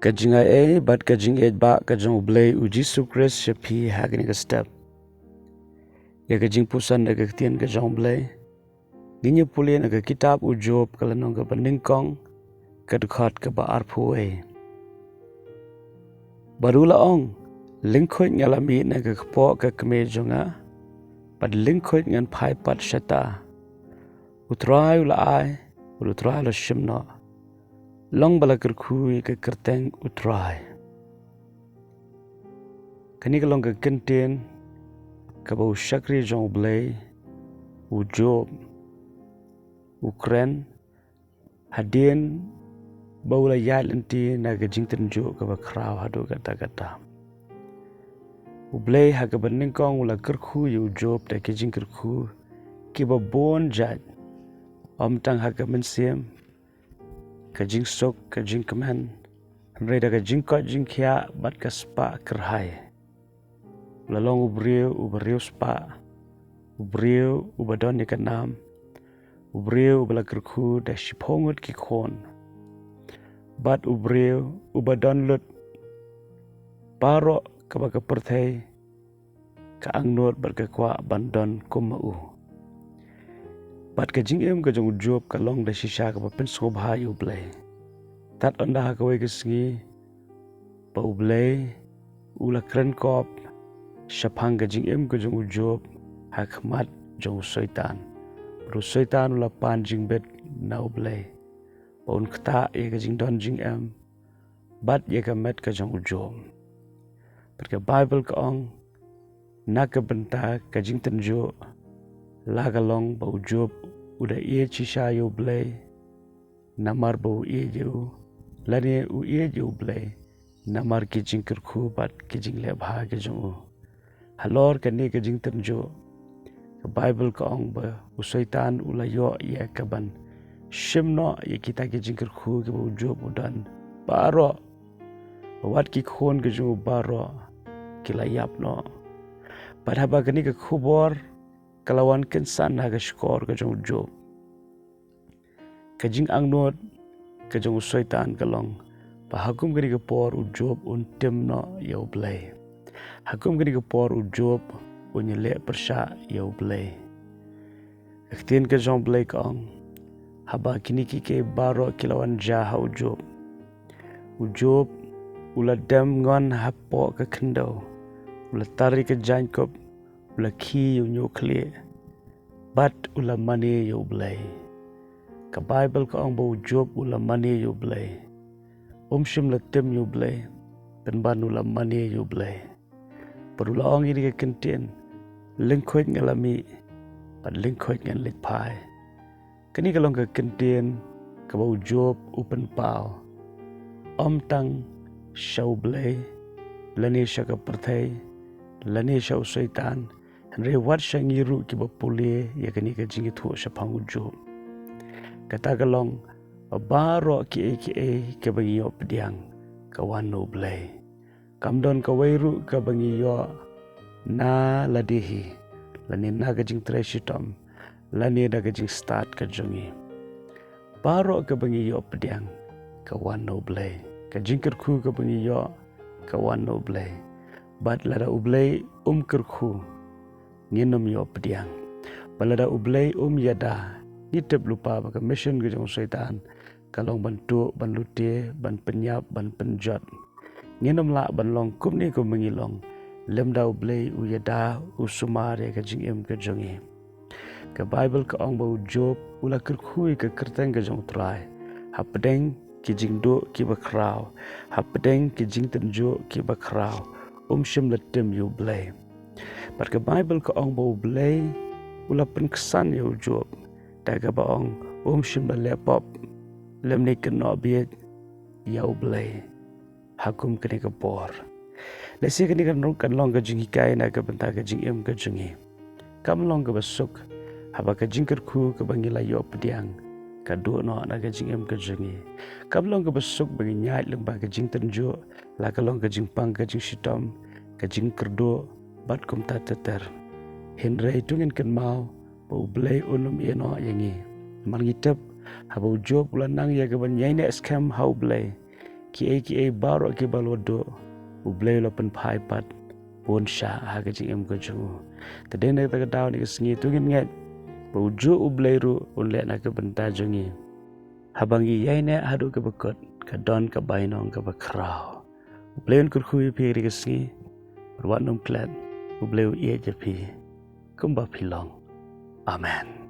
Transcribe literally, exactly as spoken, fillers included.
Ka jingaiei bad ka jingïeit ba ka jong U Blei U Jisu Khrist sha phi ha kane ka step. Ïa ka jingpuson da ka ktien ka jong U Blei, ngin ïa pule na ka kitab U Job, ka lynnong kaba nyngkong, ka dkhot kaba arphew wei. Bad u la ong, lyngkhuid nga la mih na ka kpoh ka kmie jong nga, bad lyngkhuid ngan phai pat shata. U Trai u la ai, bad U Trai u la shim noh. Long ba la kyrkhu ïa ka kyrteng U Trai. Kane ka long ka kyntien kaba u shakri jong U Blei, u Job, u kren hadien ba u la ïaid lynti na ka jingtynjuh kaba khraw haduh katta katta. U Blei ha kaba nyngkong u la kyrkhu ïa u Job da ki jingkyrkhu kiba bun jait, ym tang ha ka mynsiem, ka jingsuk, ka jingkmen, hynrei da ka jingkoit jingkhiah bad ka spah kyrhai. U la long u briew uba riewspah, u briew uba don ïa ka nam, u briew uba la kyrkhu da shiphew ngut ki khun, bad u briew uba don lut baroh kaba ka pyrthei ka angnud bad ka kwah ban don kum ma u. Bad ka jingim ka jong u Job ka long da shisha kaba pynsngewbha ïa U Blei. Tad ynda ha kawei ka sngi ba U Blei u la kren kop shaphang ka jingim ka jong u Job ha khmat jong u Soitan. Bad u Soitan u la pan jingbit na U Blei ba un ktah ïa ka jingdon jingem bad ïa ka met ka jong u Job. Bad ka Baibl ka ong, na ka bynta ka jingtynjuh, la ka long ba u Job u da ïeit shisha ïa U Blei, namar ba u ïeit ïa u, lane u ïeit ïa U Blei namar ki jingkyrkhu bad ki jingleh bha ki jong u. Halor kane ka jingtynjuh, ka Baibl ka ong ba u Soitan u la ïoh ïa ka ban shim noh ïa kita ki jingkyrkhu kiba u Job u don baroh. Wat ki khun ki jong u baroh ki la ïap noh. Bad haba kane ka khubor ka la wan kynsan ha ka shkor ka jong u Job, ka jingangnud ka jong u Soitan ka long ba ha kum kane ka por u Job un tim noh ïa U Blei. Ha kum kane ka por u Job un ïaleh pyrshah ïa U Blei. Ka ktien ka jong U Blei ka ong, haba kine kiei kiei baroh ki la wan jia ha u Job, u Job u la dem ngon hapoh ka khyndew, u la tar ïa ka jaiñkup, u la khie ïa u ñiuhkhlieh, bad u la mane ïa U Blei. Ka Baibl ka ong ba u Job u la mane ïa U Blei. Um shym la tim ïa U Blei, pynban u la mane ïa U Blei. Bad u la ong ïa kane ka kyntien, lyngkhuid nga la mih, bad lyngkhuid ngan leit phai. Kane ka long ka kyntien kaba u Job u pynpaw, ym tang sha U Blei, lane sha ka pyrthei, lane sha u Soitan, hynrei wat sha ngi ruh kiba pule ïa kane ka jingïathuh shaphang u Job. Kata ka long ba baroh kiei kiei kiba ngi ïoh pdiang ka wan na U Blei. Kam don kawei ruh kaba ngi ïoh na lade hi, lane na ka jingtrei shitom, lane na ka jingstad ka jong ngi. Baroh kaba ngi ïoh pdiang ka wan na U Blei. Ka jingkyrkhu kaba ngi ïoh ka wan na U Blei. Bad lada U Blei um kyrkhu, ngin ym ïoh pdiang. Bad lada U Blei um ïada, ngi tip lypa ba ka mission ka jong u Soitan ka long ban tuh, ban lute, ban pynïap, ban pynjot. Ngin ym lah ban long kumne kumba ngi long lymda U Blei u ïada, u sumar ïa ka jingim ka jong ngi. Ka Baibl ka ong ba u Job u la kyrkhu ïa ka kyrteng ka jong u Trai hapdeng ki jingduh kiba khraw, hapdeng ki jingtynjuh kiba khraw, um shym la tim ïa U Blei. Bad ka Baibl ka ong ba U Blei u la pynksan ïa u Job da kaba ong, um shym la leh pop lymne kynnoh bieit ïa U Blei ha kum kane ka por. Lehse kane kan long, kan long ka jinghikai na ka bynta ka jingim ka jong ngi. Kam long kaba suk haba ka jingkyrkhu kaba ngi la ïoh pdiang ka duh noh na ka jingim ka jong ngi. Kam long kaba suk ba ngi ïaid lyngba ka jingtynjuh, la ka long ka jingpang ka jingshitom, ka jingkyrduh, bad kumta ter ter. Hynrei to ngin kynmaw ba U Blei un ym ïehnoh ïa ngi. Namar ngi tip haba u Job u la nang ïa kaban ïaineh skhem ha U Blei, kiei kiei baroh kiba la duh, U Blei u la pynphai pat ban shah ha ka jingim ka jong u. Te dei na kata ka daw ne ka sngi to ngin ngeit ba u juh U Blei ruh un leh na ka bynta jong ngi. Haba ngi ïaineh haduh kaba kut, ka don ka bainong kaba khraw. U Blei un kyrkhu ïa phi ha ka sngi, bad wat nym klet, U Blei u ïeit ïa phi kumba phi long. Amen.